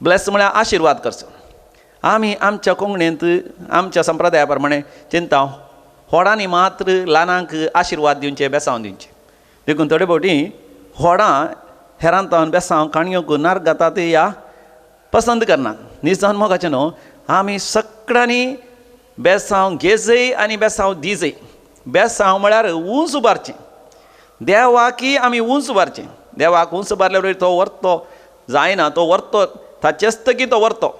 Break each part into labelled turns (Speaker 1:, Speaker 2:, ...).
Speaker 1: Blaise म्हळ्यार आशिर्वाद करचो. आमी आमच्या कोंकणींत आमच्या संप्रदाया प्रमाणे चिंता होडांनी मात्र ल्हानांक आशिर्वाद दिवचे, बेसांव दिवचे. देखून थोडे फावटी होडां हेरांतावन बेसांव काणयो नार्क घातात या पसंद करना. निजान मोगाचें न्हू, आमी सगळ्यांनी बेसांव घेजय आनी बेसांव दिजय. बेसांव म्हळ्यार ऊंच उबारचें, देवाकी आमी ऊंच उबारचें. देवाक ऊंच उबारल्या बरोबर तो व्हरतो जायना, तो व्हरतो ताचेच की तो व्हरतो.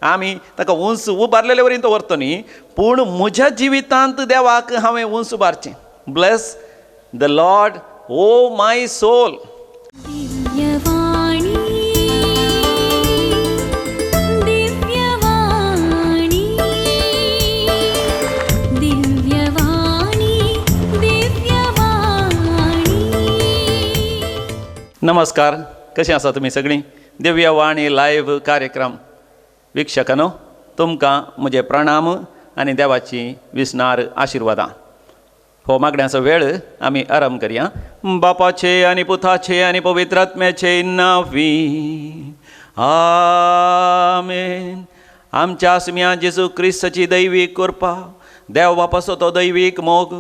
Speaker 1: आमी ताका ऊंच उबारलेले वरी तो व्हरतो न्ही, पूण म्हज्या जिवितांत देवाक हांवें ऊंच उबारचें. Bless the Lord O my soul. नमस्कार, कशें आसा तुमी सगळीं? दिव्यवाणी लायव्ह कार्यक्रम वीक्षकांनो, तुमकां म्हजे प्रणाम आनी देवाची विसनार आशिर्वादां. हो मागण्याचो वेळ आमी आरंभ करया. बापाचे आनी पुताचे आनी पवित्र आत्म्याचे नांवी आमेन. आमच्या आसम्या जेजू क्रिस्ताची दैवीक कृपा, देव बापाचो तो दैवीक मोग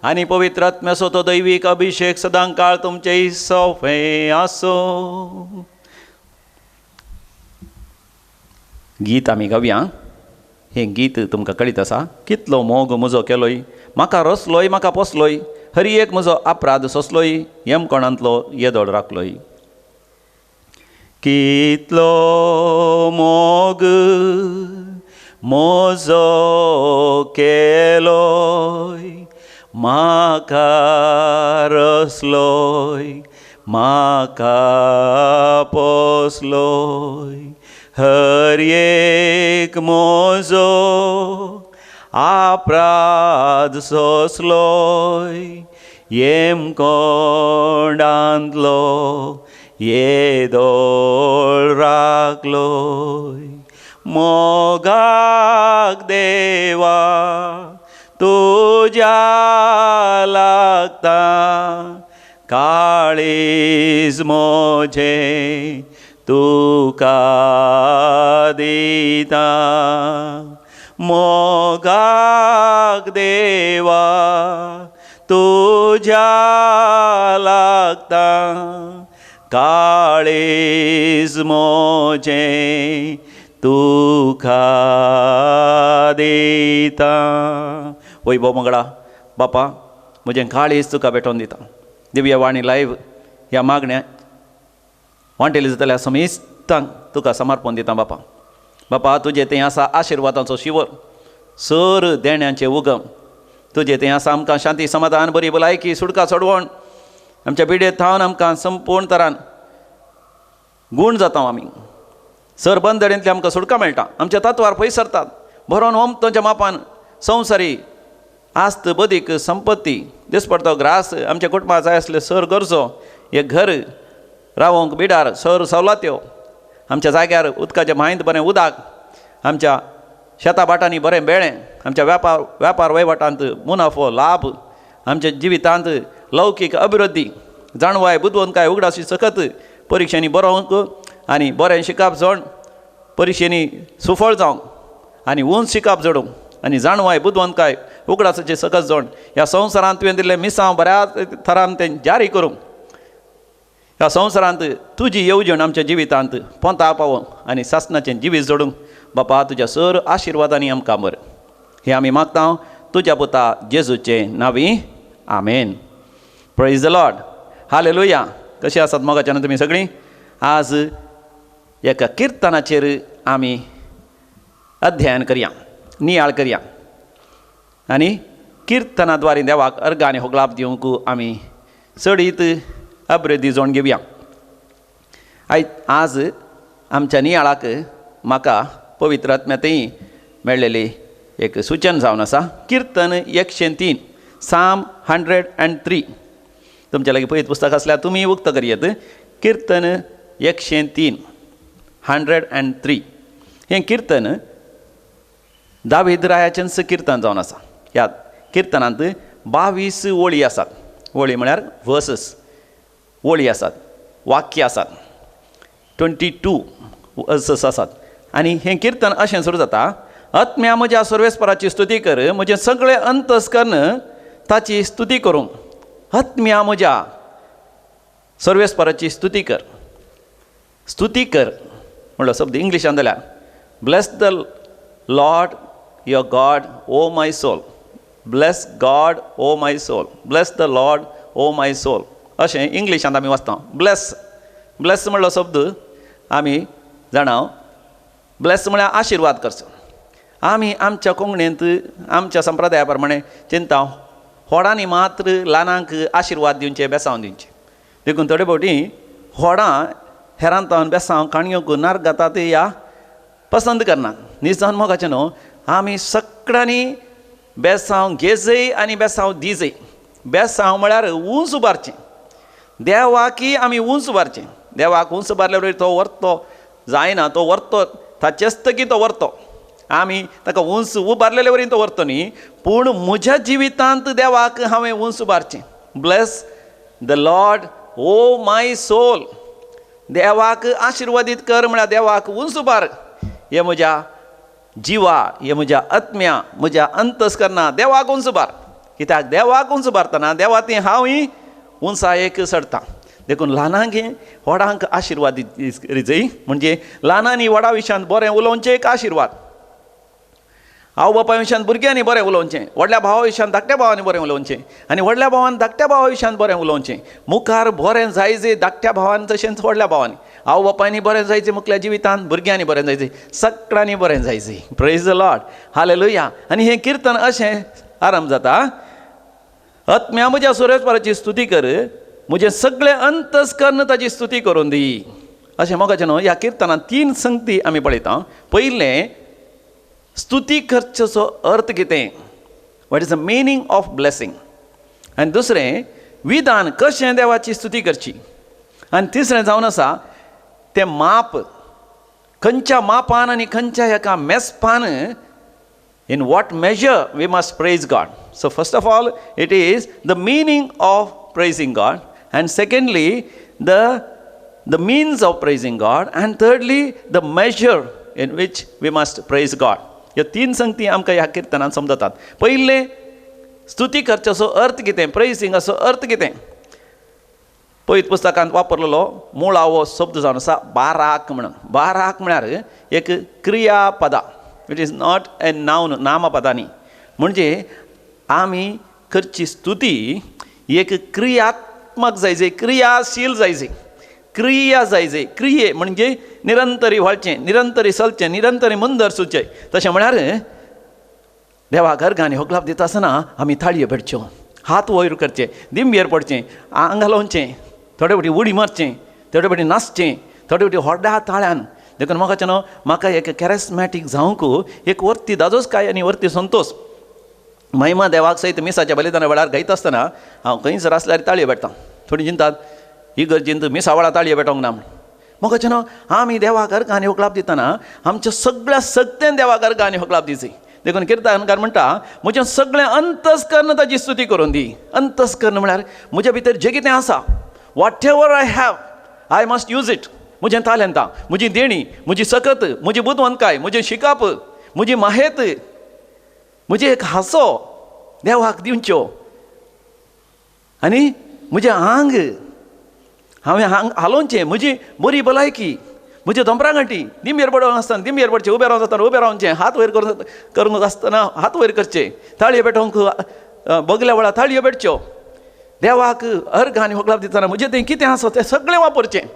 Speaker 1: आनी पवित्र आत्म्याचो तो दैवीक अभिशेक सदां काळ तुमचे सोफे आसो. गीत आमी गावया. हें गीत तुमकां कळीत आसा. कितलो मोग म्हजो केलोय, म्हाका रसलोय म्हाका पोसलोय, हरी एक म्हजो अपराध सोंसलोय, यमकोणांतलो येदोळ राखलोय. कितलो मोग म्हजो केलोय, म्हाका रसलोय म्हाका पोसलोय, हर एक म्हजो अपराध सोंसलोय, येमकोंडांतलो येदोळ राखलोय. मोगाक देवा तुज्या लागता, काळीज म्हजें तुका दिता. मोगाक देवा तुज्या लागता, काळीज म्हजें तुका दिता. वैभव मंगळा बापा, म्हजें काळीज तुका भेटोवन दिता. दिव्यवाणी लायव्ह ह्या मागण्या वांटेली जातल्या समेस्तांक तुका समर्पण दिता बापा. बापा, तुजें तें आसा आशिर्वादाचो शिवर, सर देण्याचें उगम. तुजें तें आसा आमकां शांती समाधान, बरी भलायकी, सुटका सोडवण. आमच्या पिडेत थावन आमकां संपूर्ण तरान गूण जाता आमी. सर बंदडेंतली आमकां सुटका मेळटा. आमच्या तत्वार पयस सरतात भरोन ओमतोच्या मापान संवसारी आस्त बदीक संपत्ती दिसपडतो ग्रास. आमच्या कुटुंबा जाय आसले सर गरजो, एक घर रावोंक बिडार सर सवलत्यो, आमच्या जाग्यार उदकाच्या मायंत बरें उदक, आमच्या शेता भाटांनी बरें बेळें, आमच्या व्यापार वहिवाटांत मुनाफो लाभ, आमच्या जिवितांत लौकीक अभिवृद्धी, जाणवाय बुदवंतकाय उगडाशी सकत परिक्षेनी बरोवंक आनी बरें शिकप जोड, परिक्षेनी सुफळ जावंक आनी उंच शिकप जोडूंक आनी जाणवाय बुदवंतकाय उगडासाचें सकत जोड. ह्या संवसारांत तुवें दिल्लें मिसांव बऱ्याच थरान तें जारी करूंक, ह्या संवसारांत तुजी येवजण आमच्या जिवितांत पोंता पावोवंक आनी सासणाचें जिवीत जोडूंक बापा तुज्या सर आशिर्वादांनी आमकां बरें. हें आमी मागता तुज्या पुता जेजूचें नांवी, आमेन. Praise the Lord, hallelujah. कशीं आसात मोगाच्यान तुमी सगळीं? आज एका किर्तनाचेर आमी अध्ययन करया, नियाळ करया आनी किर्तना द्वारे देवाक अर्घ आनी होगलाप दिवंक आमी चडीत अभिवृद्धी जोडून घेवया. आज आमच्या नियाळाक म्हाका पवित्र आत्म्यांतय मेळ्ळेली एक सूचन जावन आसा. किर्तन 103, साम 103. तुमच्या लागीं पयत पुस्तक आसल्यार तुमी उक्त करयेत. किर्तन 103, 103. हें किर्तन दावीद रायाचेंच किर्तन जावन आसा. ह्या किर्तनांत 22 ओळी आसात. ओळी म्हळ्यार वर्सस, ओळी आसात, वाक्य आसात. 22 वर्सस आसात. आनी हें किर्तन अशें सुरू जाता, आत्म्या म्हज्या सर्वेस्पराची स्तुती कर, म्हजें सगळें अंतस्कर्ण ताची स्तुती करूं. आत्म्या म्हज्या सर्वेस्पराची स्तुती कर. स्तुती कर म्हणलो शब्द इंग्लिशान जाल्यार bless the Lord your God O my soul, bless God O my soul, bless the Lord O my soul अशें इंग्लिशांत आमी वाचता. ब्लेस, ब्लेस म्हणलो शब्द आमी जाणा, ब्लेस म्हळ्यार आशिर्वाद करचो. आमी आमच्या कोंकणींत आमच्या संप्रदाया प्रमाणे चिंता व्हडांनी मात्र ल्हानांक आशिर्वाद दिवचे, बेसांव दिवचे. देखून थोडे फावटी व्हडां हेरांतावन बेसांव काणयो नार्ग घातात या पसंद करना. निजान मोगाचें न्हू, आमी सगळ्यांनी बेसांव घेजय आनी बेसांव दिजय. बेसांव म्हळ्यार ऊंच उबारचें, देवाकी आमी ऊंच उबारचें. देवाक ऊंच उबारल्या तो व्हरतो जायना, तो व्हरतो ताचेच की तो व्हरतो. आमी ताका ऊंच उबारलेले वरी तो व्हरतो न्ही, पूण म्हज्या जिवितांत देवाक हांवें ऊंच उबारचें. Bless the Lord O my soul. देवाक आशिर्वादीत कर म्हळ्यार देवाक ऊंच उबार. हे म्हज्या जिवा, हे म्हज्या आत्म्या, म्हज्या अंतस्कर्णा देवाक ऊंच उबार. कित्याक देवाक ऊंच उबारतना देवा ती हांवूय उंचायेक चडटा. देखून ल्हानांक व्हडांक आशिर्वाद रिजय, म्हणजे ल्हानांनी व्हडा विशयांत बरें उलोवचें एक आशिर्वाद. आवय बापाय विशयान भुरग्यांनी बरें उलोवचें, व्हडल्या भावा विशयान धाकट्या भावांनी बरें उलोवचें आनी व्हडल्या भावान धाकट्या भावा विशयान बरें उलोवचें. मुखार बरें जायजे धाकट्या भावान तशेंच व्हडल्या भावांनी. आवय बापायनी बरें जायजें मुखल्या जिवितान, भुरग्यांनी बरें जायजें, सगळ्यांनी बरें जायजें. Praise the Lord, hallelujah. आनी हें किर्तन अशें आरंभ जाता, आत्म्या म्हज्या सुरेशपराची स्तुती कर, म्हजें सगळें अंतस्कर्ण ताची स्तुती करून दी. अशें मोगाचें न्हू, ह्या किर्तनांत तीन संगती आमी पळयता. पयलें, स्तुती करचेचो अर्थ कितें, what is the meaning of blessing. आनी दुसरें, विधान कशें देवाची स्तुती करची. आनी तिसरें जावन आसा तें माप, खंयच्या मापान आनी खंयच्या एका मेजपान, in what measure we must praise God. So first of all it is the meaning of praising God, and secondly the means of praising God, and thirdly the measure in which we must praise God. ह्यो तीन संगती आमकां ह्या किर्तनान समजतात. पयलें, स्तुती करचेचो अर्थ कितें, प्रेजींग असो अर्थ कितें. पयत पुस्तकांत वापरलेलो मुळावो शब्द जावन आसा बाराक म्हणून. बाराक म्हळ्यार एक क्रियापदा, it is not a noun, नामपदांनी. म्हणजे आमी करची स्तुती एक क्रियात्मक जायजे, क्रियाशील जायजे, क्रिया जायजे. क्रिये म्हणजे निरंतरी व्हाळचें, निरंतरी चलचें, निरंतरी मुंदर सुचें. तशें म्हळ्यार देवा घरगांनी होगलाप दिता आसतना आमी थाळयो पेटच्यो, हात वयर करचे, दिंबेर पडचें, आंग घालोवचें, थोडे फावटी उडी मारचें, थोडे फावटी नाचचें, थोडे फावटी व्हडल्या ताळ्यान. देखून म्हाका न्हू, म्हाका एक कॅरेस्मॅटीक जावंक एक वर्ती दादोसकाय आनी वर्ती संतोश. महिमा देवाक सयत मिसाच्या बलिदाना वेळार गायता आसतना हांव खंयसर आसल्यार ताळयो पेटता. थोडीं चिंतात ही गरजेन मिसा वेळार ताळयो पेटोवंक ना म्हण. म्हाका न्हू, आमी देवाक अर्घ आनी होगलाप दितना आमच्या सगळ्या सत्तेन देवाक अर्घ आनी होगलाप दिवची. देखून किर्तनकार म्हणटा, म्हजें सगळें अंतस्कर्ण ताची स्तुती करून दी. अंतस्कर्ण म्हळ्यार म्हज्या भितर जें कितें आसा, whatever I have I must use it. म्हजें तालेंतां, म्हजी देणी, म्हजी सकत, म्हजी बुदवंतकाय, म्हजें शिकप, म्हजी माहेत, म्हजी एक हांसो देवाक दिवच्यो, आनी म्हजें आंग हांवें आंग हालोवचें, म्हजी बरी भलायकी, म्हजी दोंपरा गांठी, दिंबेर पडोवन आसतना दिंबेर पडचें, उबें रावन आसतना उबें रावचें, हात वयर करूंक आसतना हात वयर करचे, ताळयो पेटोवंक बगल्या वेळार ताळयो पेटच्यो. देवाक अर्घ आनी होगलाप दितना म्हजें तें कितें आसा तें सगळें वापरचें.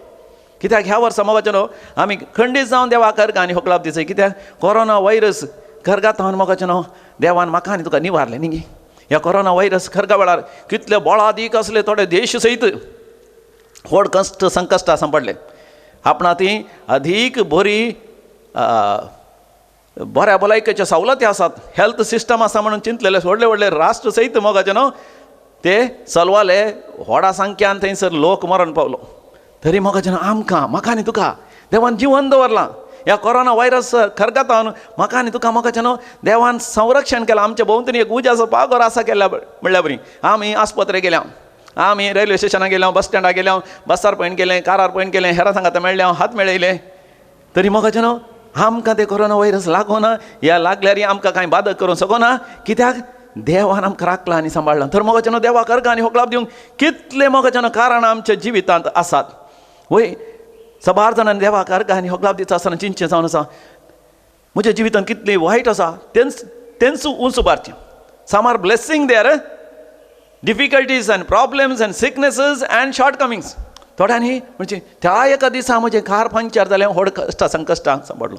Speaker 1: कित्याक ह्या वर्सा मोगाचें न्हू, आमी खंडीत जावन देवाक अर्घ आनी होगलाप दिचें. कित्याक कोरोना व्हायरस खरगातावन मोगाचें न्हू, देवान म्हाका आनी तुका निवारलें न्ही. ह्या कोरोना व्हायरस खरगा वेळार कितले बळादीक आसले थोडे देश सयत व्हड कश्ट संकश्टां सांपडले. आपणा ती अधीक बरी बऱ्या भलायकेच्यो सवलती आसात, हेल्थ सिस्टम आसा म्हणून चिंतलेले व्हडले व्हडले राष्ट्र सयत मोगाचें न्हू ते चलवाले व्हडा संख्यान थंयसर लोक मरण पावलो. तरी मोगाचें न्हू, आमकां म्हाका आनी तुका देवान जिवन दवरलां. ह्या कोरोना व्हायरस खरगातावन म्हाका आनी तुका मोगाचें न्हू देवान संरक्षण केलां. आमच्या भोंवतणी एक उज्याचो पागोर आसा केल्या म्हणल्या बरी. आमी आस्पत्रे गेल्या, आमी रेल्वे स्टेशनाक गेल्या, बस स्टँडार गेल्या, बसार पॉयंट गेले, कारार पॉयंट गेले, हेरां सांगाता मेळ्ळें, हात मेळयले. तरी मोगाचें आमकां ते कोरोना व्हायरस लागोना, ह्या लागल्यार आमकां कांय बादक करूंक शकना, कित्याक देवान आमकां राखला आनी सांबाळ्ळा. तर मोगाचें देवाक अर्गां आनी होगळाप दिवंक कितले मोगाचें कारणां आमच्या जिवितांत आसात. वय सबार जाणांनी देवाक अर्गां आनी होगळाप दिता आसतना चिंतचें जावन आसा, म्हज्या जिवितांत कितलें वायट आसा तेंच तेंच उंच उबारचें. Some are blessing their difficulties and problems and sicknesses and shortcomings. थोड्यांनी म्हणजे त्या एका दिसा म्हजें कार पंक्चर जालें, व्हड कश्टां संकश्टांक सांपडलो.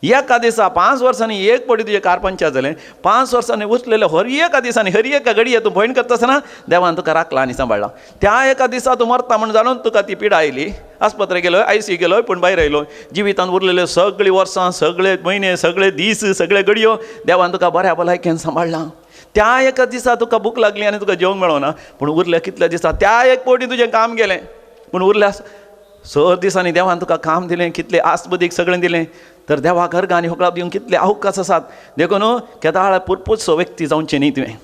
Speaker 1: एका दिसा 5 वर्सांनी एक पटी तुजें कार पंक्चर जालें, 5 वर्सांनी उरलेले हर एका दिसांनी हर एका घडये तूं भयण करता आसतना देवान तुका राखला आनी सांबाळ्ळा. त्या एका दिसा तूं मरता म्हूण जाणून तुका ती पिडा आयली, आस्पत्रे गेलो, आयसी गेलो, पूण भायर आयलो. जिवितांत उरलेल्यो सगळीं वर्सां, सगळे म्हयने, सगळे दीस, सगळे घडयो देवान तुका बऱ्या भलायकेन सांबाळ्ळा. त्या एका दिसा तुका भूक लागली आनी तुका जेवंक मेळना, पूण उरल्या कितल्या दिसा त्या एक पटी तुजें काम गेलें, पूण उरल्या 6 दिसांनी देवान तुका काम दिलें, कितले आसबदीक सगळें दिलें. तर देवाक अर्गां आनी होगळाप दिवंक कितले अवकाश आसात. देखून केदाळ पुरपुसो व्यक्ती जावचें न्ही तुवें.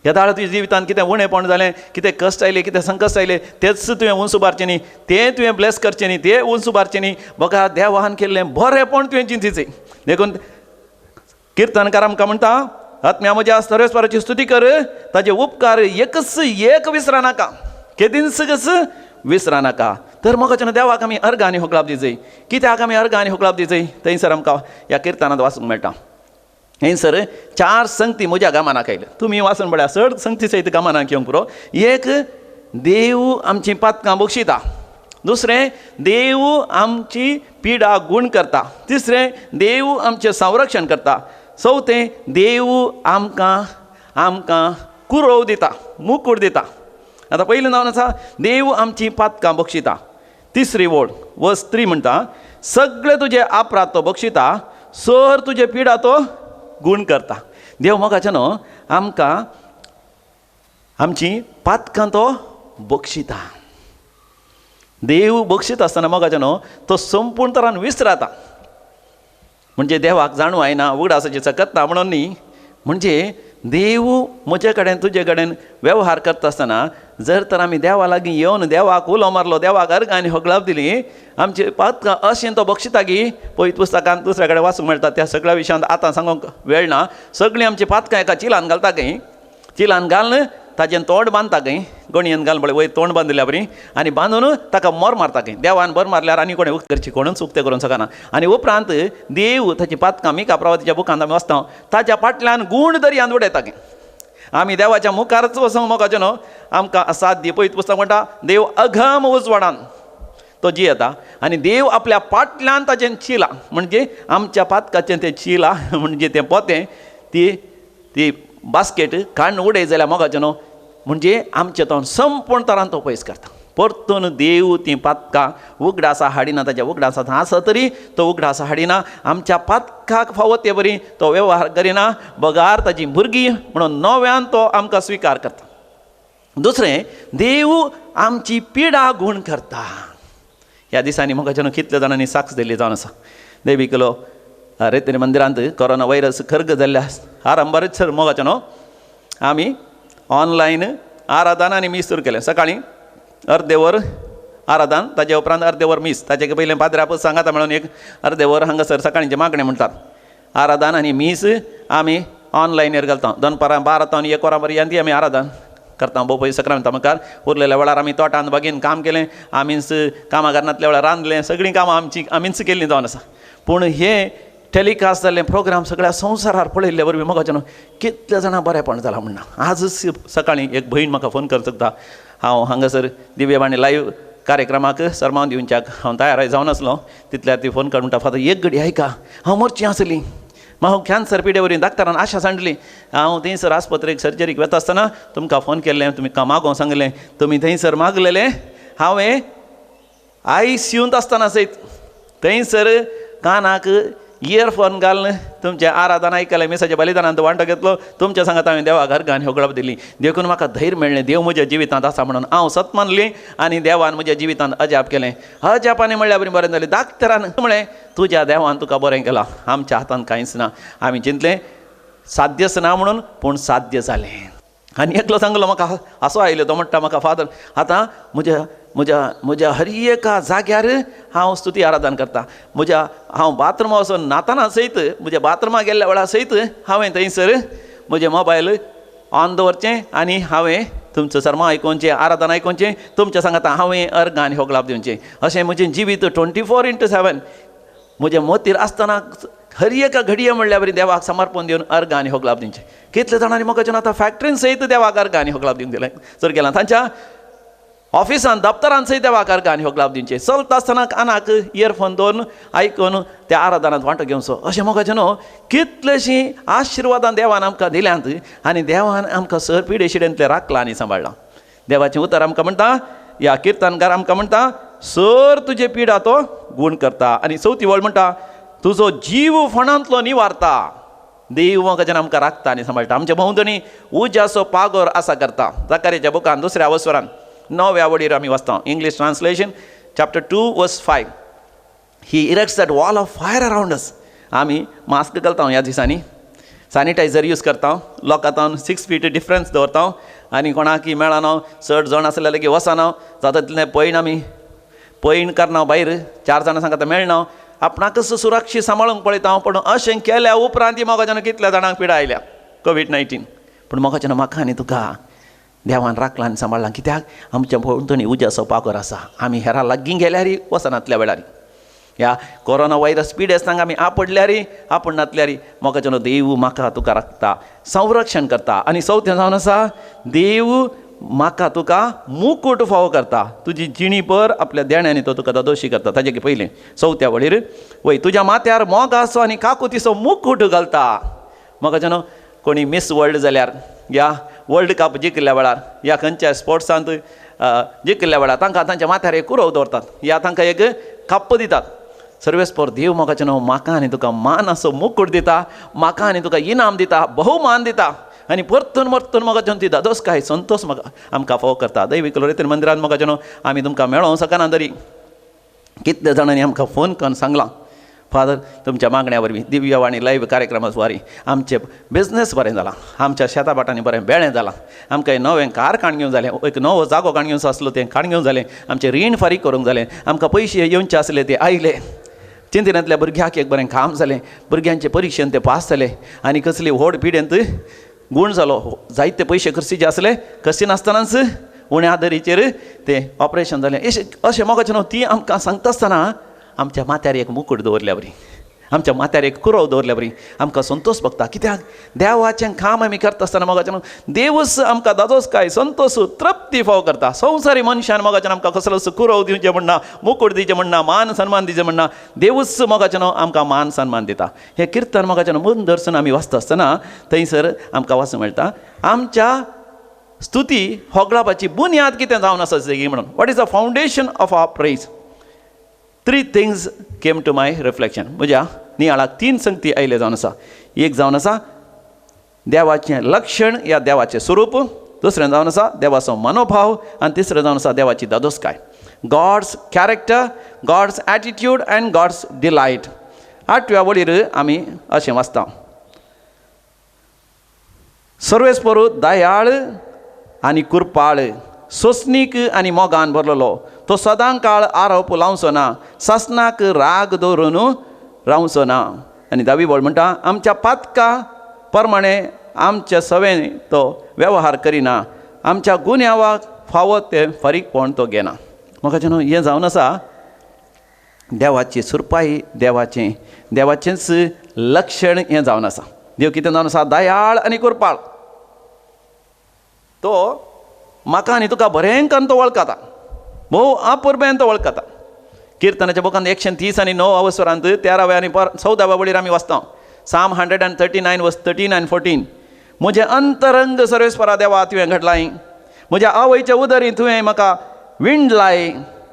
Speaker 1: केदाळ तुज्या जिवितांत कितें उणेपण जालें, कितें कश्ट आयले, कितें संकश्ट आयले, तेच तुवें उंच उबारचें न्ही, तें तुवें ब्लेस करचें न्ही, तें उंच उबारचें न्ही, बघा देवान केल्लें बरेंपण तुवें चिंतीचें. देखून किर्तनकार आमकां म्हणटा, आत्म्या म्हज्या सर्वेस्पराची स्तुती कर, ताजे उपकार एकच एक विसरा नाका, केदींच कस विसरा नाका. तर मोगाच्यान देवाक आमी अर्गां आनी होगळाप दिजय. कित्याक आमी अर्गां आनी होगळाप दिजय? थंयसर आमकां ह्या किर्तनांत वाचूंक मेळटा. थंयसर 4 संगती म्हज्या गामानाक आयल्यो, तुमी वाचून पळया, चड संगती सयत गामानाक येवंक पुरो. एक, देव आमची पातकां बक्षिता. दुसरें, देव आमची पिडा गूण करता. तिसरें, देव आमचें संरक्षण करता. चवथें, देव आमकां आमकां कुरोव दिता, मुकूट दिता. आतां पयलें जावन आसा देव आमची पातकां बक्षिता. तिसरी वोड वर्स 3 म्हणटा, सगळे तुजे अपराध तो बक्षिता, सर तुजे पिडा तो गूण करता. देव मोगाचें न्हू आमकां आमची पातकां तो बक्षिता. देव बक्षिता आसतना मोगाचें न्हू तो संपूर्ण तरान विसराता. म्हणजे देवाक जाणू आयना, उगडासाची सकत ना म्हणून न्ही, म्हणजे देव म्हजे कडेन तुजे कडेन वेव्हार करता आसतना जर तर आमी देवा लागीं येवन देवाक उलो मारलो, देवाक अर्गां आनी होगळाप दिली, आमची पातकां अशें तो बक्षिता की पयत पुस्तकांत दुसऱ्या कडेन वाचूंक मेळटा. त्या सगळ्या विशयांत आतां सांगूंक वेळ ना. सगळीं आमची पातकां एका चिलान घालता खंय, चिलान घालून ताजें तोंड बांदता खंय, गणयेन घालून पळय वयर तोंड बांदिल्ल्या बरी, आनी बांदून ताका मोर मारता खंय. देवान बोर मारल्यार आनी कोणें उक्तें करची, कोणूच उक्तें करूंक शकना. आनी उपरांत देव ताची पातकां मिका प्रवातीच्या बुकांत आमी वाचता, ताच्या फाटल्यान गूण दर्यांत उडयता खंय. आमी देवाच्या मुखारच वचूंक मोगाचें न्हू आमकां असाध्य. पयत पुस्तक म्हणटा, देव अघम उजवाडान तो जियेता आनी देव आपल्या फाटल्यान ताचें चिला, म्हणजे आमच्या पातकाचें तें चिला, म्हणजे तें पोतें, ती ती बास्केट काडून उडय जाल्यार मोगाचें न्हू म्हणजे आमचें तो संपूर्ण तरान तो पयस करता. परतून देव तीं पातकां उगडासा हाडिना, ताच्या उगडासा आसा तरी तो उगडासा हाडिना, आमच्या पातकाक फावो ते बरी तो वेव्हार करिना, बगार ताची भुरगीं म्हणून नव्यान तो आमकां स्विकार करता. दुसरें, देव आमची पिडा गूण करता. ह्या दिसांनी मोगाच्यान कितल्या जाणांनी साक्ष दिल्ली जावन आसा. देवी केलो रेतनी मंदिरांत कोरोना व्हायरस खर्ग जाल्ल्या आरंभारच सर मोगाचें न्हू आमी ऑनलायन आराधन आनी मीस सुरू केलें. सकाळीं अर्दे वर आराधन, ताजे उपरांत अर्दे वर मीस. ताचे पयलें पाद्र्यापत सांगाता म्हणून एक अर्दे वर हांगासर सकाळींचें मागणें म्हणटात. आराधन आनी मीस आमी ऑनलायनीर घालता. दनपारां 12 तावन 1 वरां पर्यंत आमी आराधन करता. भोव सक्रांता मुखार उरलेल्या वेळार आमी तोटान बागेन काम केलें, आमीच कामां करनातल्या वेळार रांदलें, सगळीं कामां आमची आमीच केल्लीं जावन आसा. पूण हे टेलिकास्ट जाल्ले प्रोग्राम सगळ्या संवसारार पळयल्ले वरवीं मोगाचें न्हू कितल्या जाणां बरेंपण जालां म्हणना. आजच सकाळीं एक भयण म्हाका फोन करूंक शकता, हांव हांगासर दिव्यवाणी लायव्ह कार्यक्रमाक सरमाव दिवच्याक हांव तयार जावन आसलो, तितल्यार ती फोन कर म्हणटा, फादर एक घडी आयका, हांव मरची आसली, म्हाका कॅन्सर पिडे वरवीं डाक्टरान आशा सांडली, हांव थंयसर आस्पत्रेक सर्जरीक वता आसतना तुमकां फोन केल्लें, तुमी मागोवंक सांगलें, तुमी थंयसर मागलेलें, हांवें आयसीयूंत आसतना सयत थंयसर कानाक इयरफोन घालून तुमचें आराधन आयकलें, मिसाच्या बलिदानांत वांटो घेतलो, तुमच्या सांगात हांवें देवाक अर्गां होगळाप दिली. देखून म्हाका धैर्य मेळ्ळें, देव म्हज्या जिवितांत आसा म्हणून हांव सत मानली आनी देवान म्हज्या जिवितांत अजाप केलें. अजापानी म्हणल्यार बरी बरें जालें. डाक्टरान म्हळें, तुज्या देवान तुका बरें केलां, आमच्या हातांत कांयच ना. आमी चिंतलें साध्यच ना म्हणून, पूण साध्य जालें. आनी एकलो सांगलो म्हाका हांसो आयलो, तो म्हणटा म्हाका, फादर आतां म्हज्या म्हज्या म्हज्या हर एका जाग्यार हांव स्तुती आराधन करता. म्हज्या हांव बाथरुमा वचून न्हाताना सयत, म्हज्या बाथरुमा गेल्ल्या वेळार सयत हांवें थंयसर म्हजें मोबायल ऑन दवरचें आनी हांवें तुमचो सर्मा आयकुचें, आराधन आयकुचें, तुमच्या सांगाता हांवें अर्गां आनी होगलाप दिवचें. अशें म्हजें जिवीत 24x7 म्हजें मोतीर आसतना हर एका घडये म्हणल्यार बरी देवाक समर्पण दिवन अर्गां आनी होगलाप दिवचें. कितले जाणांनी म्हाका आतां फॅक्ट्रीन सयत देवाक अर्गां आनी होगलाप दिवंक दिलें सर गेलां, तांच्या ऑफिसान दप्तरान सयत देवाक अर्गां आनी होगलाप दिवचें. चलता आसतना कानाक इयरफोन दवरून आयकून त्या आराधनांत वांटो घेवचो. अशें म्हाका न्हू कितलेशीं आशिर्वादां देवान आमकां दिल्यांत आनी देवान आमकां सर पिडे शिडेंतलें राखलां आनी सांबाळ्ळां. देवाचें उतर आमकां म्हणटा, ह्या किर्तनकार आमकां म्हणटा, सर तुजे पिडा तो गूण करता. आनी चवथी वळ म्हणटा, तुजो जीव फोंडांतलो निवारता. देव म्हाका आमकां राखता आनी सांबाळटा. आमच्या भोंवतणी उज्याचो पागोर आसा करता. जाकारीच्या बुकान दुसऱ्या वसरान 9व्या वडीर आमी वाचता, English translation chapter 2 verse 5, he erects that wall of fire around us. आमी मास्क घालता ह्या दिसांनी, सॅनिटायझर यूज करता, लोकां 6 फीट डिफरन्स दवरता आनी कोणाकी मेळना, चड जाण आसल्यार लेगीत वचना, जाता तितलें पयण आमी पयण करना, भायर 4 जाणां सांगता मेळना, आपणाकच सुरक्षीत सांबाळूंक पळयता. पूण अशें केल्या उपरांत म्हाका कितल्या जाणांक पिडा आयल्या कोवीड-19. पूण म्हाका म्हाका आनी तुका देवान राखलां आनी सांबाळ्ळां. कित्याक आमच्या भोंवतणी उज्याचो पागोर आसा. आमी हेरां लागीं गेल्यार वचनातल्या वेळार ह्या कोरोना व्हायरस पिडेस्तांक आमी आपडल्यारी आपडनातल्यारी म्हाका देव म्हाका तुका राखता, संरक्षण करता. आनी चवथें जावन आसा, देव म्हाका तुका मुकूट फावो करता. तुजी जिणी भर आपल्या देण्यांनी तो तुका दोशी करता. ताजे पयलें चवथ्या वळीर वय तुज्या माथ्यार मोगाचो आनी काकुतीचो मुकूट घालता. म्हाका न्हू कोणी मिस वर्ल्ड जाल्यार या वर्ल्ड कप जिखिल्ल्या वेळार या खंयच्या स्पोर्ट्सांत जिखिल्ल्या वेळार तांकां तांच्या माथ्यार एक कुरव दवरतात या तांकां एक कप्प दितात. सर्वेस्पर देव म्हाका न्हू म्हाका आनी तुका मानाचो मुकूट दिता, म्हाका आनी तुका इनाम दिता, बहुमान दिता आनी परतून परतून म्हाका ती दादोसकाय संतोष म्हाका आमकां फावो करता. दैवीक लोरेतीन मंदिरान म्हाका न्हू आमी तुमकां मेळोंक शकना तरी कितले जाणांनी आमकां फोन करून सांगलां, फादर तुमच्या मागण्या वरवीं दिव्यवाणी लायव्ह कार्यक्रमा वरवीं आमचें बिजनेस बरें जालां, आमच्या शेता भाटांनी बरें बेळें जालां, आमकां नवें कार काण घेवन जालें, एक नवो जागो काण घेवचो आसलो तें काण घेवन जालें, आमचें रीण फारीक करूंक जालें, आमकां पयशे येवचे आसले ते आयले, चिंतनांतल्या भुरग्याक एक बरें काम जालें, भुरग्यांचे परिक्षेन ते पास जाले आनी कसली व्हड पिडेंत गूण जालो, जायते पयशे खर्चीचे आसले खर्ची नासतनाच उण्या दरीचेर तें ऑपरेशन जालें. अशें म्हाका न्हू ती आमकां सांगता आसतना आमच्या माथ्यार एक मुकूट दवरल्या बरी, आमच्या माथ्यार एक कुरव दवरल्या बरी आमकां संतोष भोगता. कित्याक देवाचें काम आमी करता आसतना म्हाका न्हू देवूच आमकां दादोसकाय संतोष तृप्ती फावो करता. संवसारी मनशान म्हाका आमकां कसलोच कुरव दिवचें म्हणना, मुकूट दिवचें म्हणना, मान सन्मान दिवचें म्हणना, देवूच म्हाका न्हू आमकां मान सन्मान दिता. हें किर्तन म्हाका न्हू मन दर्शन आमी वाचता आसतना थंयसर आमकां वाचूंक मेळटा आमच्या स्तुती होगळापाची बुन्याद कितें जावन आसा जागी म्हणून. What is the foundation of our praise? 3 things came to my reflection. म्हज्या नियाळाक 3 संगती आयले जावन आसा. एक जावन आसा देवाचें लक्षण या देवाचें स्वरूप, दुसरें जावन आसा देवाचो मनोभाव आनी तिसरें जावन आसा देवाची दादोसकाय. God's character, God's attitude and God's delight. 8व्या वळीर आमी अशें वाचता, सर्वेस्पर दयाळ आनी कुरपाळ, सोसणीक आनी मोगान भरलेलो, तो सदां काळ आरोप लावचो ना, सासणाक राग दवरून रावचो ना. आनी 10वी वळ म्हणटा, आमच्या पातका प्रमाणे आमच्या सवें तो वेव्हार करिना, आमच्या गुन्यांवाक फावो तें फारीकपण तो घेना. म्हाका न्हू हें जावन आसा देवाची सुरपाई, देवाचें देवाचेंच लक्षण हें जावन आसा. देव कितें जावन आसा? दयाळ आनी कुरपाळ. तो म्हाका आनी तुका बरें करून तो वळखता, भोव अपुरबायेन तो वळखता. किर्तनाच्या बुकांत 130 आनी 9 अवसरांत 13व्या आनी 14व्या वळीर आमी वाचता, Psalm 139 verse 13 and 14, म्हजें अंतरंग सर्वेस्परा देवा तुवें घडलाय, म्हज्या आवयच्या उदरी तुवें म्हाका विणलाय,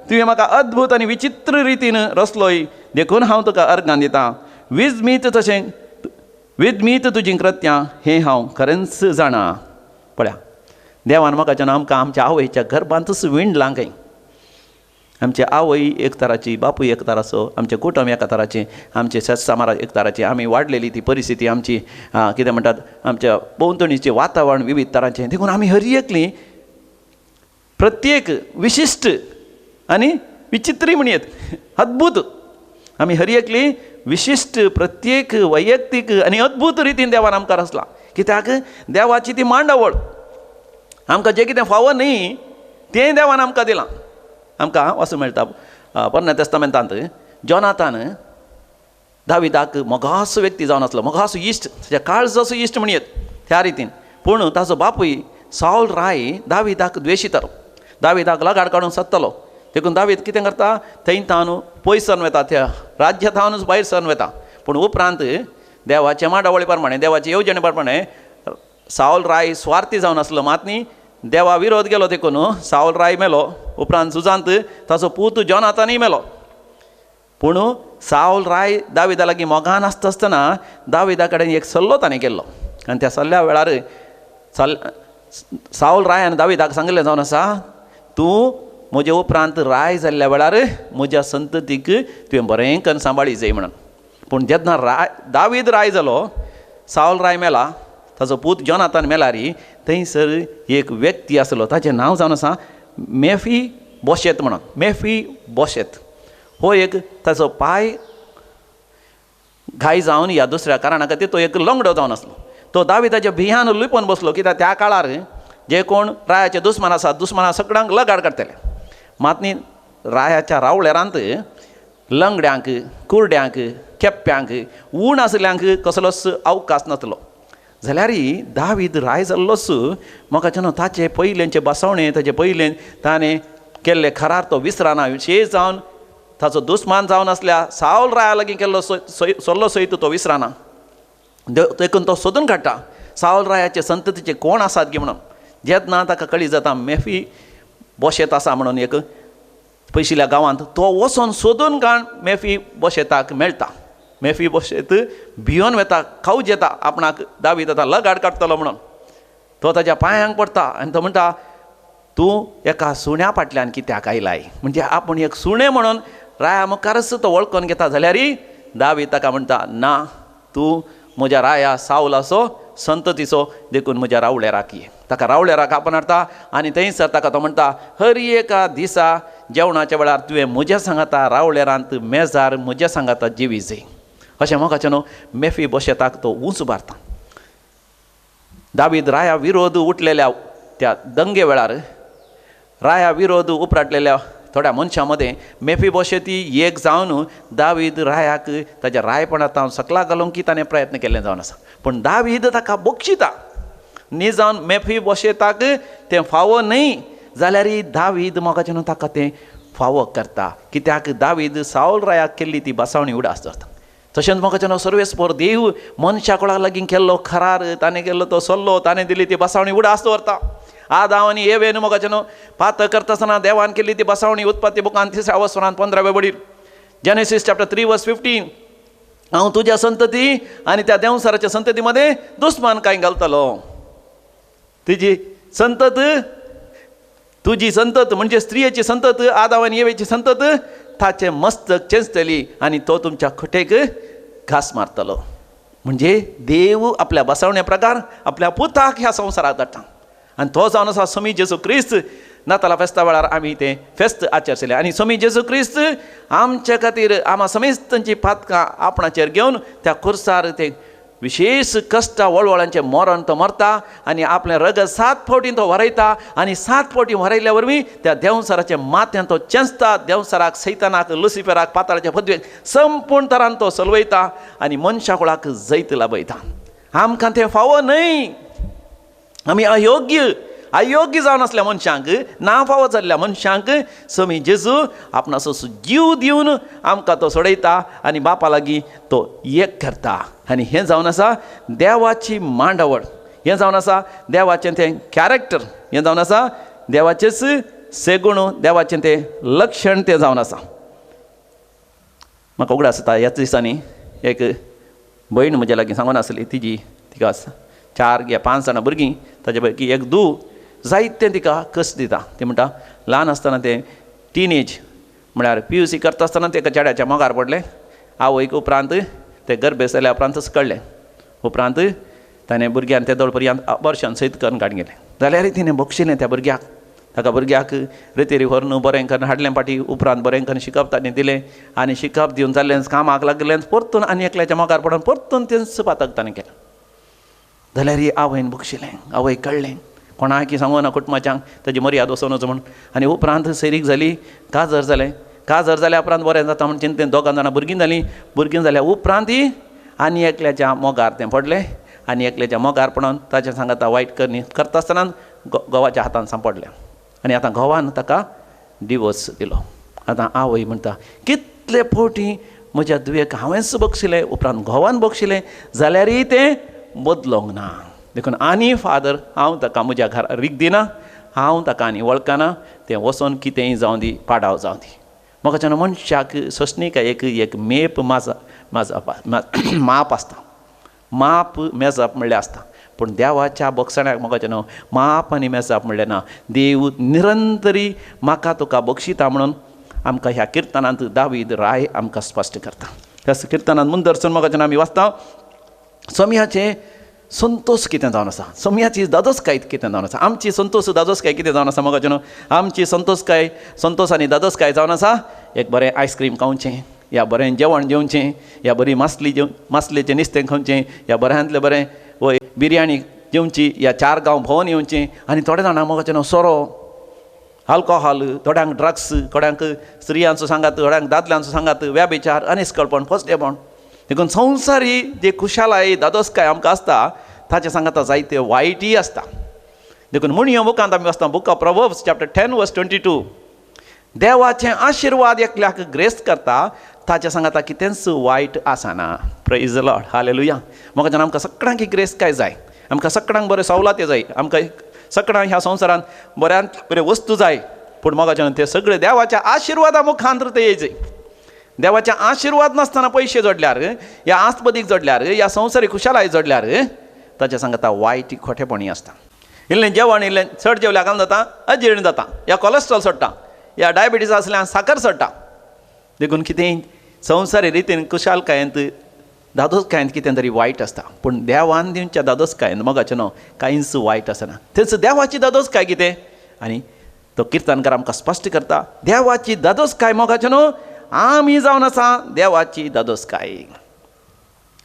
Speaker 1: तुवें म्हाका अद्भूत आनी विचित्र रितीन रचलोय, देखून हांव तुका अर्गां दितां. विजमीत तशें विजमीत तुजीं कृत्यां हें हांव खरेंच जाणा. पळया देवान म्हाका जेन्ना आमकां आमच्या आवयच्या गर्भांतूच विणलां खंय, आमची आवय एक तराची, बापूय एक तराचो, आमचें कुटुंब एका तराचें, आमचें शेत एक तराचें, आमी वाडलेली ती परिस्थिती आमची कितें म्हणटात आमच्या भोंवतणीचें वातावरण विविध तरांचें. देखून आमी हर एकली प्रत्येक विशिश्ट आनी विचित्री म्हणयेत, अद्भूत. आमी हर एकली विशिश्ट, प्रत्येक वैयक्तीक आनी अद्भूत रितीन देवान आमकां रचला. कित्याक देवाची ती मांडावळ, आमकां जें कितें फावो न्ही तें देवान आमकां दिलां. आमकां वाचूंक मेळटा पोरण्या तेस्तामेंतांत जोनातान दाविदाक मोगासो व्यक्ती जावन आसलो, मोगासो इश्ट, ताच्या काळजाचो इश्ट म्हणयेत त्या रितीन. पूण ताचो बापूय सावल राय दाविदाक द्वेशितालो, दाविदाक लगाड काडून सोदतालो. देखून दावीद कितें करता, थंय तावन पयस सरन वता, त्या राज्या थावनूच भायर सरन वता. पूण उपरांत देवाचे मांडावळी प्रमाणे, देवाचे येवजणे प्रमाणे सावल राय स्वार्थी जावन आसलो, मात न्ही देवा विरोध गेलो देखून सावल राय मेलो. उपरांत झुजांत ताचो पूत जोनातानूय मेलो. पूण सावल राय दाविदा लागीं मोगान आसता आसतना दाविदा कडेन एक सल्लो ताणें केल्लो आनी त्या सल्ल्या वेळार सावल रायान दाविदाक सांगिल्लें जावन आसा, तूं म्हजे उपरांत राय जाल्ल्या वेळार म्हज्या संततीक तुवें बरें करून सांबाळी जाय म्हणून. पूण जेन्ना राय दावीद राय जालो, सावल राय मेला, ताचो पूत जोनातान मेलारी, थंयसर एक व्यक्ती आसलो, ताचें नांव जावन आसा मेफी बोशेत म्हणून. मेफी बोशेत हो एक ताचो पांय घाय जावन ह्या दुसऱ्या कारणा खातीर तो एक लंगडो जावन आसलो. तो दाविदाच्या भियान लिपून बसलो, कित्याक त्या काळार जे कोण रायाचे दुस्मान आसात दुस्मना सगळ्यांक लगाड काडटले. मात न्ही रायाच्या रावळेरांत लंगड्यांक, कुरड्यांक, केप्प्यांक, ऊण आशिल्ल्यांक कसलोच अवकाश नासलो. जाल्यार दावीद राय जाल्लोच म्हाका न्हू ताचे पयलेंचे बसवणे, ताचे पयलें ताणें केल्ले खरार तो विसराना. विशेश जावन ताचो दुस्मान जावन आसल्या सावल राया लागीं केल्लो सल्लो सयत तो विसराना. देखून तो सोदून काडटा सावल रायाचे संततीचे कोण आसात गी म्हणून. जेन्ना ताका कळी जाता मेफी बोशेत आसा म्हणून एक पयशिल्ल्या गांवांत, तो वचोन सोदून काण मेफी बोशेताक मेळटा. मेफी बोशेत भियोन वता, खावज येता आपणाक दावीद आतां लगाड काडटलो म्हणून. तो ताच्या पांयांक पडटा आनी तो म्हणटा, तूं एका सुण्या फाटल्यान कित्याक आयलाय? म्हणजे आपूण एक सुणें म्हणून राया मुखारच तो वळखून घेता. जाल्यारय दावीद ताका म्हणटा, ना, तूं म्हज्या राया सावलाचो संततीचो, देखून म्हज्या रावळेराक ये. ताका रावळेराक आपोवन हाडटा आनी थंयसर ताका तो म्हणटा, हर एका दिसा जेवणाच्या वेळार तुवें म्हज्या सांगाता रावळेरांत मेजार म्हज्या सांगाता जिवी जाय. अशें म्हाका न्हू मेफी बोशेताक तो उंच उबारता. दावीद राया विरोध उठलेल्या त्या दंगे वेळार राया विरोध उपराटलेल्या थोड्या मनशां मदें मेफी बोशेती एक जावन दावीद रायाक ताच्या रायपणांत सकला घालूंक की ताणें प्रयत्न केल्ले जावन आसा. पूण दावीद ताका बक्षिता. न्ही जावन मेफी बोशेताक तें फावो न्हय जाल्यार दावीद म्हाका न्हू ताका तें फावो करता. कित्याक दावीद सावल रायाक केल्ली ती बसावणी उडास दवरता. तशेंच म्हाका न्हू सर्वेस्पोर देव मनशा कोणा लागीं केल्लो खरार, ताणें केल्लो तो सल्लो, ताणें दिली ती बसावणी उडास दवरता. आदांव आनी एवेन म्हाका न्हू पातक करता आसतना देवान केल्ली ती बसावणी उत्पत्ती बुकान 3 वसरान 15 वडीर, जेनेसीस चॅप्टर 3 वर्स 15, हांव तुज्या संतती आनी त्या देंवसाराच्या संतती मदें दुस्मान कांय घालतलो. तुजी संतत, तुजी संतत म्हणजे स्त्रियेची संतत, आदांव आनी एवेची संतत ताचें मस्तक चेंचतली आनी तो तुमच्या खटेक घास मारतलो. म्हणजे देव आपल्या बसवण्या प्रकार आपल्या पुताक ह्या संवसाराक धाडटा आनी तो जावन आसा स्वामी जेजू क्रिस्त. नातालां फेस्ता वेळार आमी तें फेस्त आचरचेलें आनी स्वामी जेजू क्रिस्त आमच्या खातीर आमा समेस्तांची पातकां आपणाचेर घेवन त्या खुर्सार ते विशेश कश्ट वळवळांचें मरण तो मरता आनी आपलें रगत 7 फावटीं तो वरयता आनी 7 फावटीं वरयल्या वरवीं त्या देंवसाराच्या माथ्यान तो चेंचता. देंवसाराक, सैतानाक, लुसिफराक, पाताळाच्या पदवेक संपूर्ण तरान तो सलवयता आनी मनशा कुळाक जैत लाभयता. आमकां तें फावो न्हय, आमी अयोग्य, अयोग्य जावन आसल्या मनशांक, ना फावो जाल्ल्या मनशांक स्वामी जेजू आपणाचो जीव दिवन आमकां तो सोडयता आनी बापा लागीं तो एक करता. आनी हें जावन आसा देवाची मांडावळ, हें जावन आसा देवाचें तें कॅरेक्टर, हें जावन आसा देवाचेच सेगुण, देवाचें तें लक्षण तें जावन आसा. म्हाका उगडास जाता ह्याच दिसांनी एक भयण म्हज्या लागीं सांगून आसली, तिजी तिका 4 या 5 जाणां भुरगीं, ताजे पैकी एक धूव जायतें तिका कश्ट दिता. ती म्हणटा ल्हान आसतना तें टिनेज म्हळ्यार PUC करता आसतना तेका चेड्याच्या मोगार पडलें. आवयक उपरांत ते गर्भेस्त जाल्या उपरांतच कळ्ळें. उपरांत ताणें भुरग्यान ते दोळ पर्यंत अबॉर्शन सयत करून काडून गेलें. जाल्यारय तिणें बक्षिलें त्या भुरग्याक. ताका भुरग्याक रेतेरी व्हरून बरें करून हाडलें पाटी. उपरांत बरें करून शिकप ताणें दिलें आनी शिकप दिवन जाल्लें कामाक लागलें. परतून आनी एकल्याच्या मोगार पडून परतून तेंच पातक ताणें केलें. जाल्यार आवयन बक्षिलें. आवय कळ्ळें कोणाकी सांगू ना कुटुंबाच्यांक ताजी मर्याद वचोनच म्हूण. आनी उपरांत सैरीक जाली, काजर जालें. काजर जाल्या उपरांत बरें जाता म्हूण चिंतेन दोगां जाणां भुरगीं जालीं. भुरगीं जाल्या उपरांत आनी एकल्याच्या मोगार तें पडलें आनी एकल्याच्या मोगार पडून ताच्या सांगाता वायट करणी करता आसतना घोवाच्या हातान सांपडलें आनी आतां घोवान ताका डिवोर्स दिलो. आतां आवय म्हणटा कितले फावटी म्हज्या धुवेक हांवेंच बक्षिलें, उपरांत घोवान बक्षिलें, जाल्यारय तें बदलोंक ना. देखून आनी फादर हांव ताका म्हज्या घरा रीग दिना, हांव ताका आनी वळखना, तें वचोन कितेंय जावं दी, पाडाव जावं दी. म्हाका मनशाक सोंसणीकायेक एक मेप माप आसता. माप मेजप म्हणल्यार आसता, पूण देवाच्या बक्षण्याक म्हाका न्हू माप आनी मेजप म्हणलें ना. देव निरंतरी म्हाका तुका बक्षिता म्हणून आमकां ह्या किर्तनांत दावीद राय आमकां स्पश्ट करता. त्या किर्तनांत मुंदरसून म्हाका आमी वाचता सोम्याचें संतोश कितें जावन आसा, सोम्याची दादोसकाय कितें जावन आसा, आमची संतोश दादोसकाय कितें जावन आसा. म्हाका न्हू आमची संतोसकाय संतोश आनी दादोसकाय जावन आसा एक बरें आयस्क्रीम खावचें, या बरें जेवण जेवचें, या बरी मासली जेव मासलेचें नुस्तें खावचें, या बऱ्यांतलें बरें वय बिरयाणी जेवची, या चार गांव भोंवन येवचें. आनी थोडे जाणां म्हाका न्हू सोरो, आल्कोहॉल, थोड्यांक ड्रग्स, थोड्यांक स्त्रियांचो सांगात, थोड्यांक दादल्यांचो सांगात, व्याभिचार, अनिस्कळपण, फसडेपण. देखून संवसारी जे खुशालाय दादोसकाय आमकां आसता ताचे सांगाता जायते वायटय आसता. देखून म्हणयो बुकांत आमी वाचता book of Proverbs chapter 10 verse 22, देवाचे आशिर्वाद एकल्याक ग्रेस्त करता ताच्या सांगाता कितेंच वायट आसना. Praise the Lord, hallelujah. म्हाका जेन्ना आमकां सगळ्यांक ग्रेस काय जाय, आमकां सगळ्यांक बऱ्यो सवलती जाय, आमकां सगळ्यांक ह्या संवसारांत बऱ्यांत बऱ्यो वस्तू जाय, पूण म्हाका जेन्ना ते सगळे देवाच्या आशिर्वादा मुखांत ते येयचे. देवाचे आशिर्वाद नासतना पयशे जोडल्यार, या आस्पदीक जोडल्यार, या संवसारीक खुशालाय जोडल्यार ताच्या सांगाता वायट खोटेपणी आसता. इल्लें जेवण इल्लें चड जेवल्यार काम जाता, अजीर्ण जाता, या कोलेस्ट्रॉल सोडटा, या डायबिटीज आसल्यार साकर सोडटा. देखून कितें संवसारी रितीन खुशालकायेंत दादोसकायेंत कितें तरी वायट आसता, पूण देवान दिवच्या दादोसकायेन मोगाचें न्हू कांयच वायट आसना. तेच देवाची दादोसकाय कितें आनी तो किर्तनकार आमकां स्पश्ट करता, देवाची दादोसकाय मोगाचें न्हू आमी जावन आसा देवाची दादोसकाय.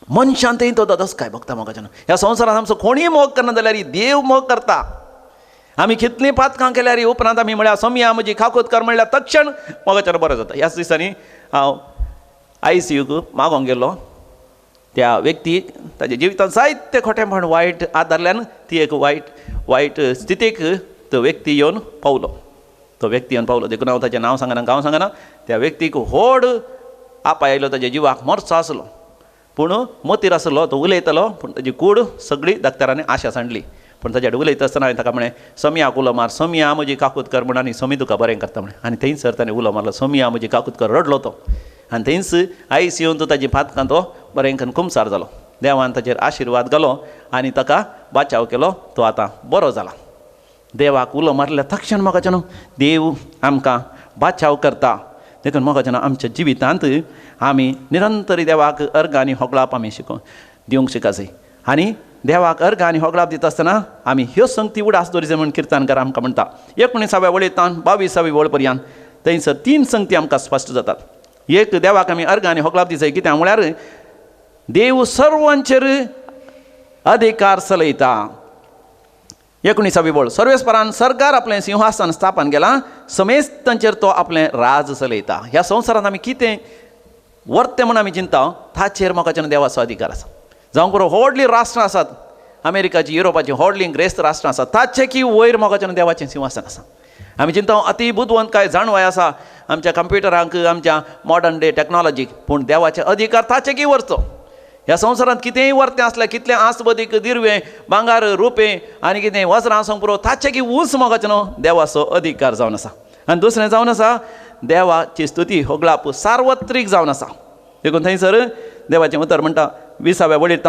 Speaker 1: मनशांतय तो दादोसकाय भोगता मोगाचें न्हू. ह्या संवसारांत आमचो कोणीय मोग करना जाल्यार देव मोग करता. आमी कितलीं पातकां केल्यार उपरांत आमी म्हळ्यार सोमया म्हजी काकूत कर म्हणल्यार तक्षण मोगाचें बरें जाता. ह्याच दिसांनी हांव ICUक मागोंक गेल्लो. त्या व्यक्तीक ताच्या जिवितांत जायते खोटेपण वायट आदारल्यान ती एक वायट वायट स्थितीक तो व्यक्ती येवन पावलो. तो व्यक्ती येवन पावलो. देखून हांव ताचें नांव सांगना, गांव सांगना. त्या व्यक्तीक व्हड आपा आयलो, ताच्या जिवाक मरचो आसलो, पूण मोतीर आसलो, तो उलयतालो, पूण ताजी कूड सगळी डॉक्टरांनी आशा सांडली. पूण ताच्या उलयता आसतना हांवें ताका म्हळें सोमयाक उलो मार, सोमया म्हजी काकूत कर म्हण, आनी सोमी तुका बरें करता म्हळें. आनी थंयसर ताणें उलो मारलो, सोमया म्हजी काकूत कर, रडलो तो. आनी थंयच आयस येवन तो ताजी पातकां तो बरें करून कुमसार जालो. देवान ताचेर आशिर्वाद घालो आनी ताका बाचाव केलो, तो आतां बरो जाला. देवाक उलो मारल्या तक्षण म्हाका न्हू देव आमकां बाचाव करता. देखून म्हाका न्हू आमच्या जिवितांत आमी निरंतर देवाक अर्घ आनी होगळाप आमी शिकोवन दिवंक शिकाय. आनी देवाक अर्घ आनी होगळाप दिता आसतना आमी ह्यो संगती उडास दवरिजे म्हूण किर्तनकार आमकां म्हणटा. 19व्या वळींतल्यान 22व्या वळ पर्यंत थंयसर 3 संगती आमकां स्पश्ट जातात. एक, देवाक आमी अर्घ आनी होगळाप दिसाय कित्याक म्हळ्यार देव सर्वांचेर अधिकार चलयता. 19वी वळ, सर्वेस्परान सरकार आपलें सिंहासन स्थापन केलां, समेस्तांचेर तो आपलें राज चलयता. ह्या संवसारांत आमी कितें वर्तें म्हूण आमी चिंता ताचेर म्हाका देवाचो अधिकार आसा. जावं पुरो व्हडलीं राष्ट्रां आसात, अमेरिकाची, युरोपाची व्हडलीं ग्रेस्त राष्ट्रां आसात, ताचे की वयर म्हाका देवाचें सिंहासन आसा. आमी चिंता अती बुदवंत काय जाणवाय आसा आमच्या कंप्युटरांक, आमच्या मॉडर्न डे टॅक्नॉलॉजीक, पूण देवाचे अधिकार ताचे की वरचो. ह्या संवसारांत कितेंय वर्तें आसल्यार, कितलें आसबदीक दिरवें, भांगार, रुपें आनी कितें वज्रां आसूंक पुरो, ताचे की ऊंच मोगाचें न्हू देवाचो अधिकार जावन आसा. आनी दुसरें जावन आसा देवाची स्तुती होगळाप सार्वत्रीक जावन आसा. देखून थंयसर देवाचें उतर म्हणटा 20व्या वळींत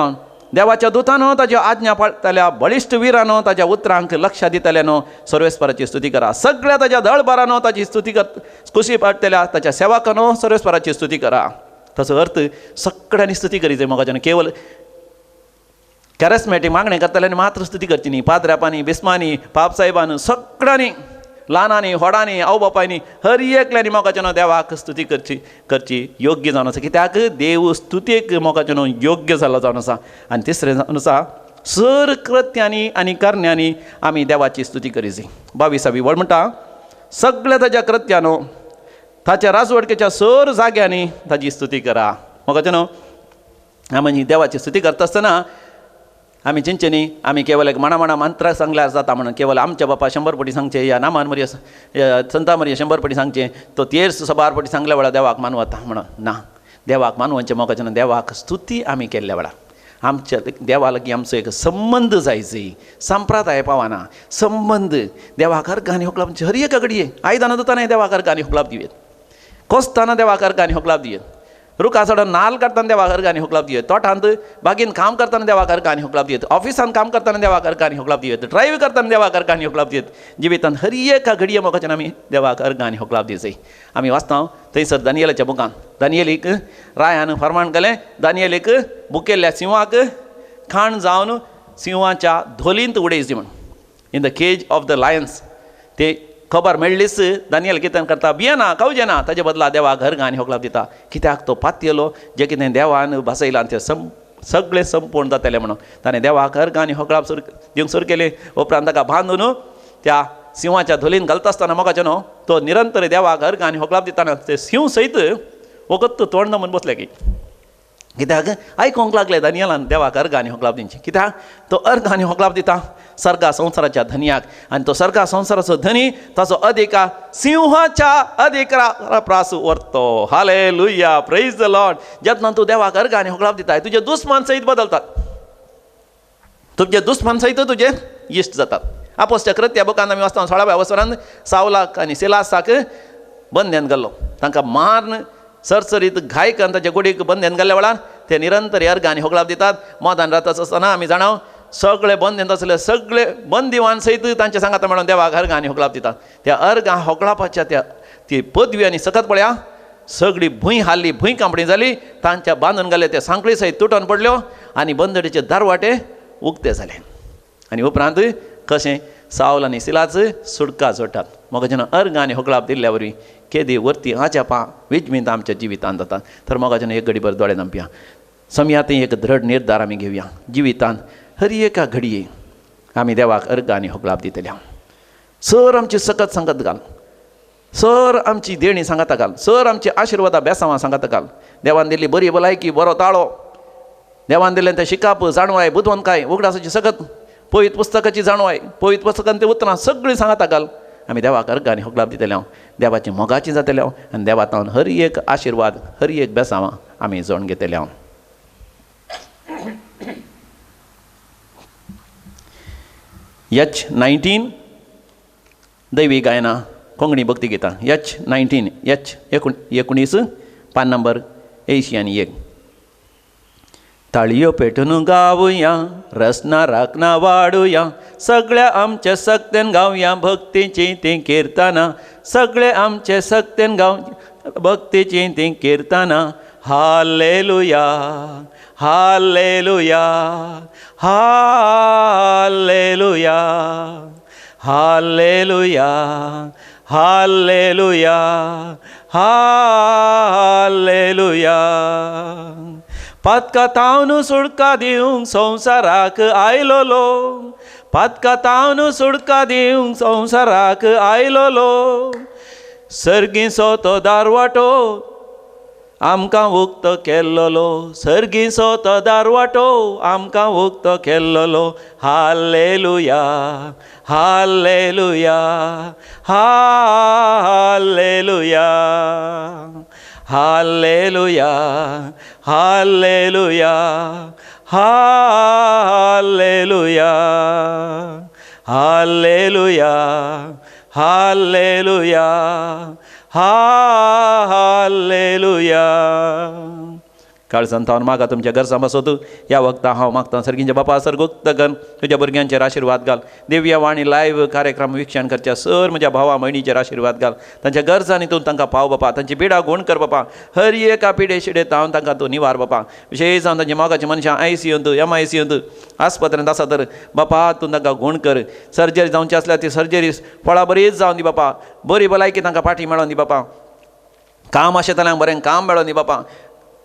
Speaker 1: देवाच्या दुतानो, ताज्यो आज्ञा पाळटल्या बळिश्ट विरानो, ताज्या उतरांक लक्ष दितल्यानो सर्वेस्पराची स्तुती करा. सगळ्या ताज्या दळभरानो ताजी स्तुती कर, कुशी पाडटल्या ताच्या सेवकानो सर्वेस्पराची स्तुती करा. ताचो अर्थ सगळ्यांनी स्तुती करी जाय मोगाच्यान. केवल कॅरेस्मॅटीक मागणें करतल्यांनी मात्र स्तुती करची न्ही. पाद्र्यापांनी, बिस्मांनी, पापसाहेबान, सगळ्यांनी, ल्हानांनी, व्हडांनी, आवय बापायनी, हर एकल्यांनी मोगाच्यान देवाक स्तुती करची करची योग्य जावन आसा. कित्याक देव स्तुतीक मोगाच्यान योग्य जाल्लो जावन आसा. आनी तिसरें जावन आसा सर कृत्यांनी आनी करण्यांनी आमी देवाची स्तुती करी जाय. 22वी वळ म्हणटा सगळ्या ताज्या कृत्यानो ताच्या राजवडकेच्या सर जाग्यांनी ताजी स्तुती करा. मोगाच्यान आमी देवाची स्तुती करता आसतना आमी चिंचेनी आमी केवल एक माणा माणा मंत्रां सांगल्यार जाता म्हणून केवल आमच्या बापा 100 पटी सांगचें, या नामान मरिया संता मरिया 100 पटी सांगचें, तो तेर्स 100 पटी सांगल्या वेळार देवाक मानवता म्हणून ना. देवाक मानवचें मोगाच्यान देवाक स्तुती आमी केल्ल्या वेळार आमच्या देवा लागीं आमचो एक संबंद जाय जाय, संप्रदाय पावना संबंद. देवाक अर्गांनी होकलाप हर एका घडये आयदनां धुतना देवाक अर्गांनी होकलाप दिवयेत, कोसतना देवाक अर्गांनी होकलाप दिवयेत, रुखा चडोवन नाल्ल काडटना देवाक अर्गांनी होकलाप दिवयेत, तोटांत बागेंत काम करतना देवाक अर्गांनी होकलाप दिवयेत, ऑफिसांत काम करतना देवाक अर्गांनी होकलाप दिवयेत, ड्रायव्ह करतना देवाक अर्गांनी होकलाप दिवयेत. जिवितांत हर एका घडये मोगाच्यान आमी देवाक अर्गांनी होकलाप दिवं जाय. आमी वाचता थंयसर दानियलाच्या बुकान दानियलीक रायान फरमाण केलें, दानियलीक बुकेल्ल्या सिंवाक खाण जावन सिंवाच्या धोलींत उडयची म्हण, in the cage of the lions. ते खबर मेळ्ळीच दानियल कितें करता, भियेना कावजेना, ताजे बदला देवाक अर्गां होकलाप दिता. कित्याक तो पातयेलो जें कितें देवान भासयलां तें सगळें संपूर्ण जातलें म्हणून ताणें देवाक अर्गां होकलाप सुरू दिवंक सुरू केलें. उपरांत ताका बांदून त्या सिंवाच्या धोलीन घालता आसतना मोगाचें न्हू तो निरंतर देवाक अर्गां होकलाप दिताना ते सिंव सयत वखत तोंड म्हूण बसले की कित्याक आयकोंक लागले दानियलान देवाक अर्गां होकलाप दिवचें. कित्याक तो अर्गां होकलाप दिता सर्गा संवसाराच्या धनयाक, आनी तो सर्गा संवसाराचो धनी ताचो अधिकार सिंहाच्या अधिकारा प्रास व्हरतो. Hallelujah, praise the Lord. जेन्ना तूं देवाक अर्गां होकलाप दिताय तुजे दुस्मान सयत बदलतात, तुजे दुस्मान सयत तुजे इश्ट जातात. आपोसच्या कृत्या बुकान आमी वाचता 16व्या वसरान सावलाक आनी सिलासाक बंद्यान घाल्लो, तांकां मारून सरसरीत घाय करून ताच्या गुडीक बंद्यान घाल्ल्या वेळार ते निरंतर अर्गांनी होकलाप दितात. मोदान रात आसतना आमी जाणा सगळे बंदेन आसले सगळे बंदिवान सयत तांचे सांगाता म्हणून देवाक अर्गांनी होकलाप दितात. त्या अर्गां होकलापाच्या त्या ती पदवी आनी सकत पळया सगळी भूंय हाल्ली, भूंय कांपणी जाली, तांच्या बांदून घाले ते सांकळी सयत तुटोन पडल्यो आनी बंदडीचे दारवाटे उक्ते जाले. आनी उपरांत कशें सावल आनी सिलाच सुटका जोडटात. मोगाच्यान अर्गांनी होकलाप दिल्ल्या वरवीं केदी वरती आजापां विजमींत आमच्या जिवितांत जातात. तर मोगाच्यान एक घडीभर दोळे धांपया, समया थंय एक दृढ निर्धार आमी घेवया. जिवितांत हर एका घडये आमी देवाक अर्गांनी होकलाप दितल्या. सर आमची सकत सांगत घाल, सर आमची देणी सांगाता घाल, सर आमची आशिर्वादा बेसांवां सांगाता घाल. देवान दिल्ली बरी भलायकी, बरो ताळो, देवान दिल्लें तें शिकाप, जाणवाय, बुदवंतकाय, उगडासाची सकत, पवित्र पुस्तकाची जाणवाय, पवित्र पुस्तकान ते उतरां सगळीं सांगाता घाल. आमी देवाक अर्गांनी होकलाप दितले हांव, देवाची मोगाची जातले हांव, आनी देवा तावन हर एक आशिर्वाद, हर एक बेसांवां आमी जोडून घेतले हांव. H19 दैवी गायना कोंकणी भक्ती गितां. H19 H 19 पान नंबर 81. ताळयो पेटून गावया, रसना राखना वाडुया, सगळ्या आमच्या सक्तेन गावया भक्तीची तीं किर्तनां, सगळे आमचे सक्तेन गाव भक्तीची तीं किर्तनां. Hallelujah, hallelujah, hallelujah, hallelujah, hallelujah, hallelujah. Patkai तावन सुडका दिवंक संवसाराक आयलोलो, पातका तावन सुडका दिवंक संवसाराक आयलोलो, सर्गींचो तो दारवाटो आमकां उक्तो केल्लोलो, सर्गींचो तो दारवाटो आमकां उक्तो केल्लोलो. Hallelujah, hallelujah, hallelujah, hallelujah, hallelujah, hallelujah, hallelujah, hallelujah, hallelujah. काळजान तावन मागा तुमच्या गरजां बसोत ह्या वखदां हांव मागता. सर्गींच्या बापा सर्गुक्त गन तुज्या भुरग्यांचेर आशिर्वाद घाल. दिव्य वाणी लायव्ह कार्यक्रम विक्षण करच्या सर म्हज्या भावा भयणीचेर आशिर्वाद घाल. तांच्या गरजांनी तूं तांकां पाव बापा, तांची पिडा गुण कर बापा. हर एका पिडे शिडे तावन तांकां तूं निवार बापा. विशेश जावन तांची मोगाची मनशां आयसीयूंत MICयूंत आस्पत्रेंत आसा तर बापा तूं तांकां गुण कर. सर्जरी जावची आसल्यार ती सर्जरी फळां बरीच जावन दी बापा. बरी भलायकी तांकां फाटी मेळोन दी बापा. काम आशेतल्यांक बरें काम मेळोन दी बापा.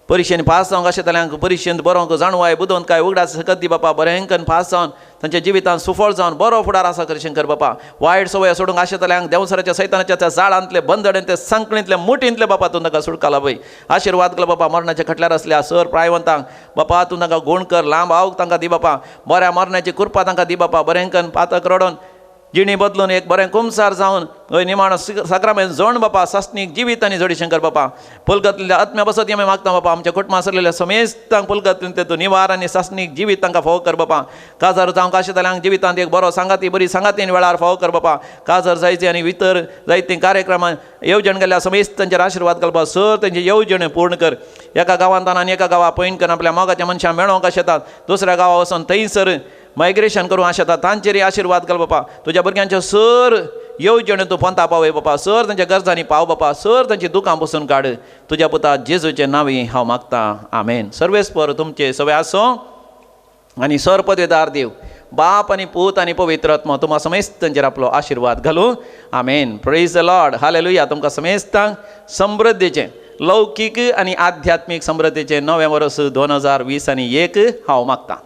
Speaker 1: परिक्षेन पास जावंक आशेतल्यांक परिक्षेंत बरोवंक जाणवाय बुदवंत काय उगडास सकत दी बापा. बरें करून पास जावन तांच्या जिवितांत सुफळ जावन बरो फुडार आसा कर शंकर बापा. वायट संवय सोडूंक आशेतल्यांक देंवसराच्या सैतानाच्या त्या जाळांतले बंदडेन ते संकळींतले मुठींतले बापा तूं तांकां सुटका लाबय. आशिर्वाद केलो बापा. मरणाच्या खटल्यार आसल्या सर प्रायवंतांक बापा तूं तांकां गुण कर. लांब आवक तांकां दी बापा. बऱ्या मरणाची कृपा तांकां दी बापा. बरें करून पातक रडोन जिणी बदलून एक बरें कुमसार जावन हय निमाणो साक्रामेंत जोण बापा. सासणीक जिवीत आनी जोडी शंकर बापा. पुलगतल्या आत्म्या बसत आमी मागता बापा. आमच्या कुटुंबां सरलेल्या समेस्तांक पुलगतलीं तूं निवार आनी सासणीक जिवीत तांकां फावो कर बापा. काजार जावंक आशेतल्यांक जिवितांत एक बरो सांगाती बरी सांगातीन वेळार फावो कर बापा. काजार जायची आनी भितर जायतीं कार्यक्रमां येवजण केल्ल्या समेस्तांचेर आशिर्वाद घालपा. सर तेंची येवजण पूर्ण कर. एका गांवांत आनी एका गांवा पयण करून आपल्या मोगाच्या मनशां मेळोवंक आशेतात दुसऱ्या गांवा वचून थंयसर मायग्रेशन करूं आशेतात तांचेरय आशिर्वाद घाल बापा. तुज्या भुरग्यांच्यो सर येवजण तूं पंता पावय बापा. सर तांच्या गरजांनी पाव बापा. सर तांची दुकां बसून काड. तुज्या पुता जेजूचें नांवी हांव मागतां. आमेन. सर्वेस्पर तुमचे सगळे आसूं आनी सर पदवेदार देव बाप आनी पूत आनी पवित्र आत्मा तुमकां समेस्तांचेर आपलो आशिर्वाद घालूं. आमेन. Praise the Lord. Hallelujah. तुमकां समेस्तांक समृद्धीचें लौकीक आनी आध्यात्मीक समृद्धीचें नवें वर्स 2021 हांव मागतां.